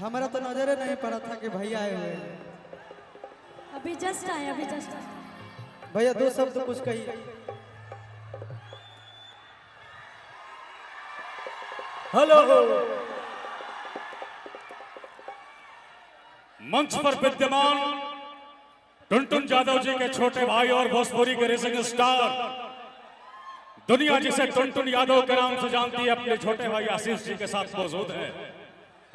हमारा तो नजर नहीं पड़ा था कि भैया आए हुए हैं। अभी जस्ट आए, अभी जस्ट आए। भैया दो शब्द कुछ कहिए। हेलो, मंच पर विद्यमान टुनटुन यादव जी के छोटे भाई और भोजपुरी के रेसिंग स्टार, दुनिया जिसे टुनटुन यादव के नाम से जानती है, अपने छोटे भाई आशीष जी के साथ मौजूद हैं।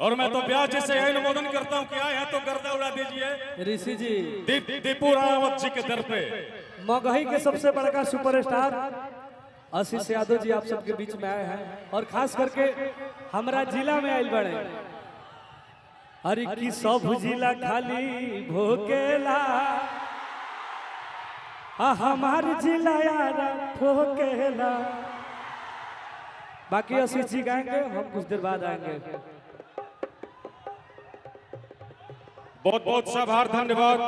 और मैं तो ब्यास जी से यही अनुमोदन करता हूं कि आए हैं तो गर्दा उड़ा दीजिए ऋषि जी, दीपू रावत जी के दर पे। मगही के सबसे बड़का सुपरस्टार आशीष यादव जी आप सबके बीच में आए हैं और खास करके हमारा जिला में आयल बड़े। अरे की सब जिला खाली भोकेला, आ हमार जिला यारा ठोकेला। बाकी आशीष जी गाएंगे, हम कुछ देर बाद आएंगे। बहुत बहुत आभार, धन्यवाद।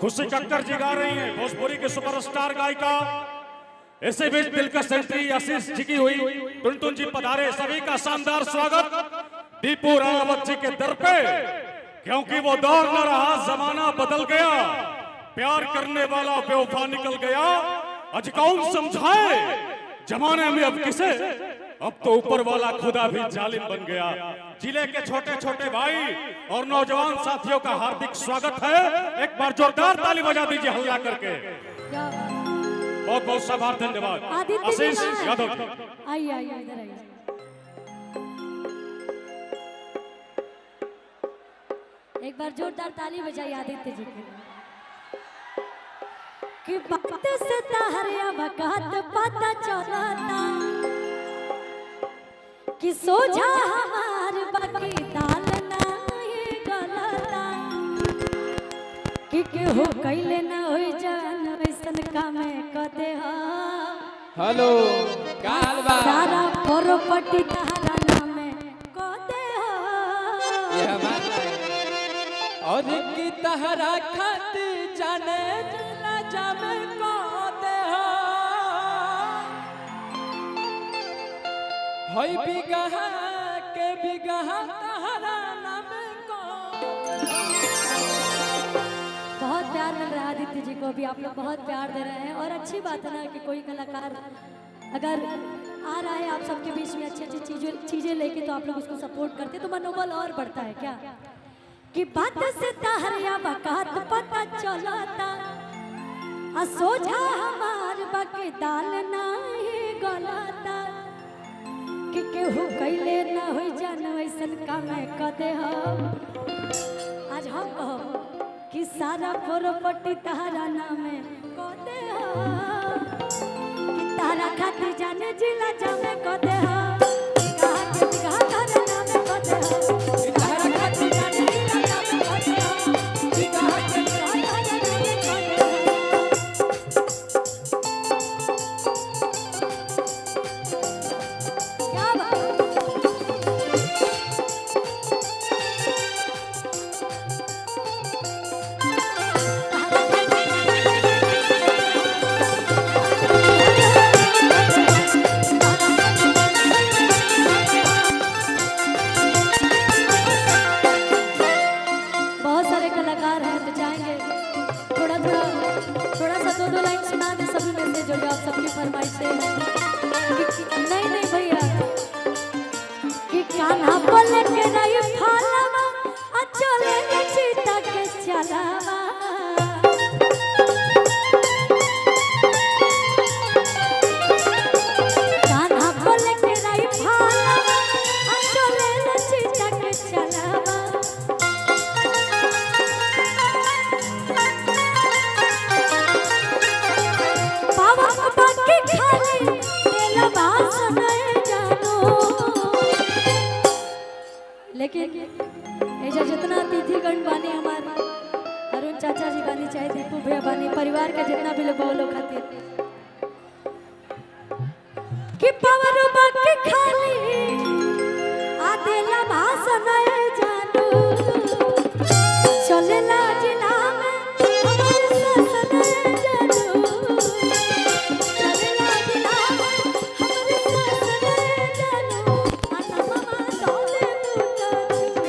खुशी कक्कर जी गा रही हैं, भोजपुरी के सुपरस्टार गायिका। ऐसे बीच दिलकश एंट्री आशीष जी की हुई। टुनटुन जी पधारे, सभी का शानदार स्वागत दीपू रावत जी के दर पे। क्योंकि वो दौर न रहा, जमाना बदल गया, प्यार करने वाला बेवफा निकल गया। आज कौन समझाए जमाने में अब किसे, अब तो ऊपर वाला खुदा भी जालिम बन गया। जिले के छोटे छोटे भाई और नौजवान साथियों का हार्दिक स्वागत है। एक बार जोरदार ताली बजा दीजिए हल्ला करके। क्या बात। बहुत बहुत आभार, धन्यवाद। आदित्य जी आशीष कहाँ हैं? यादव जी। आइए आइए, इधर आइए। एक बार जोरदार ताली बजाइए आदित्य जी के लिए। कि बात से ताहरिया वक़्त पता चलता कि सोझा हमार बाकी दाल नहीं गलता, कि केहू कैले ना होई जान वैसन कामे क दे। हेलो, का हाल बा? सारा प्रॉपर्टी तहरा नामे क दे। ये हमार और की तहरा खाती जाने जिला जामे को दे हो होई बिगहा के बिगहा तहरा नामे को। बहुत प्यार मिल रहा है आदित्य जी को भी, आप लोग बहुत प्यार दे रहे हैं और अच्छी बात है ना कि कोई कलाकार अगर आ रहा है आप सबके बीच में अच्छी अच्छी चीजें चीजें लेके, तो आप लोग उसको सपोर्ट करते हैं, तो मनोबल और बढ़ता है। क्या कि बात से तहरिया बकात पता चलता, आ सोझा हमार बाकी दाल नहीं गलता, कि केहू कैले ना होई जान ऐसन काम क दे हो। आज हम कहो कि सारा प्रॉपर्टी तहरा नामे क दे हो, कि तारा खातिर जाने जिला जामे क दे हो, बिगहा के बिगहा तारा नामे क दे हो, तहरा खाती जाने जिला जामे को दे हो, बिगहा के बिगहा तारा नामे क दे हो। क्या बात। बहुत सारे कलाकार हैं तो चाहेंगे थोड़ा थोड़ा थोड़ा सा दो दो लाइन सुना दे सभी में से जो जो आप सबकी फरमाइशें हैं। नहीं नहीं भैया, कि कान्हा पलक रही फालवा आ चले रे चीता के चलावा। कान्हा पलक रही फालवा आ चले रे चीता के चलावा। बाबा बाकी खाली तेल बासन जानो। लेकिन ऐसा जितना अतिथिगण बानी, हमारे अरुण चाचा जी बानी, चाहे दीपू भैया बानी, परिवार के जितना भी लोग लोग खातिर कि पावर बाकी खाली आ तेल बासन जानो। चलेला